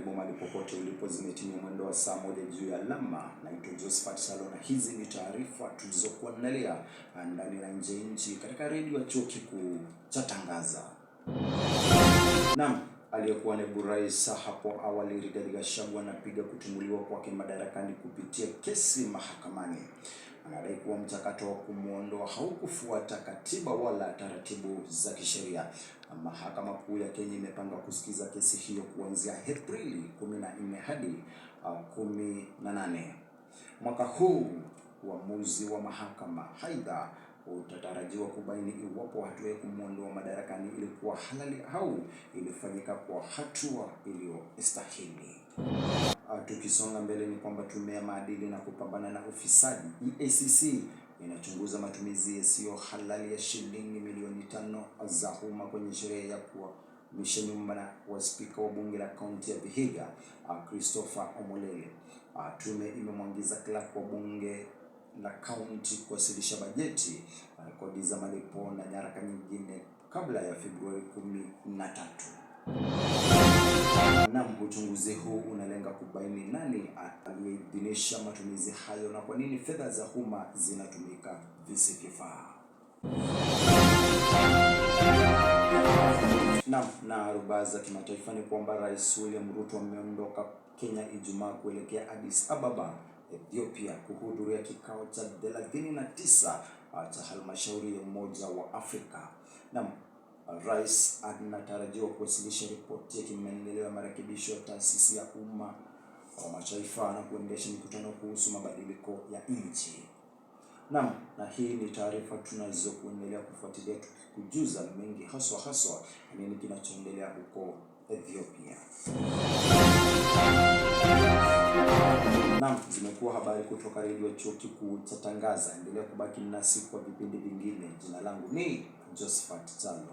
Karibu mahali popote ulipo, zimetimia mwendo wa saa 1 juu ya alama. Naitwa Josephat Salo na hizi ni taarifa tulizokuandalia ndani na nje nchi katika redio ya chuo kikuu cha Tangaza. Naam, aliyekuwa naibu rais hapo awali Rigathi Gachagua anapiga kutimuliwa kwake madarakani kupitia kesi mahakamani. Anadai kuwa mchakato wa kumwondoa haukufuata katiba wala taratibu za kisheria. Mahakama Kuu ya Kenya imepanga kusikiza kesi hiyo kuanzia Aprili 14 hadi 18 mwaka huu. Uamuzi wa mahakama aidha utatarajiwa kubaini iwapo hatua ya kumwondoa madarakani ilikuwa halali au ilifanyika kwa hatua iliyostahili. Tukisonga mbele ni kwamba tume ya maadili na kupambana na ufisadi EACC inachunguza matumizi yasiyo halali ya shilingi milioni 5 za umma kwenye sherehe ya kuhamisha nyumba na wa spika wa bunge la kaunti ya Vihiga, Christopher Omolele. Tume imemwagiza clerk wa bunge la kaunti kuwasilisha bajeti, rekodi za malipo na nyaraka nyingine kabla ya Februari 13. Naam, uchunguzi huu unalenga kubaini nani aliyeidhinisha matumizi hayo na kwa nini fedha za umma zinatumika visivyofaa. Naam, na rubaa za kimataifa ni kwamba Rais William Ruto ameondoka Kenya Ijumaa kuelekea Addis Ababa, Ethiopia kuhudhuria kikao cha 39 cha halmashauri ya Umoja wa Afrika. Naam, Rais anatarajiwa kuwasilisha ripoti ya kimaendeleo ya marekebisho ya taasisi ya umma wa mataifa na kuendesha mikutano kuhusu mabadiliko ya nchi. Naam, na hii ni taarifa tunazokuendelea kufuatilia tukikujuza mengi haswa haswa nini kinachoendelea huko Ethiopia. Naam, zimekuwa habari kutoka redio chuo kikuu cha Tangaza. Endelea kubaki nasi kwa vipindi vingine. Jina langu ni Josephat Chalo.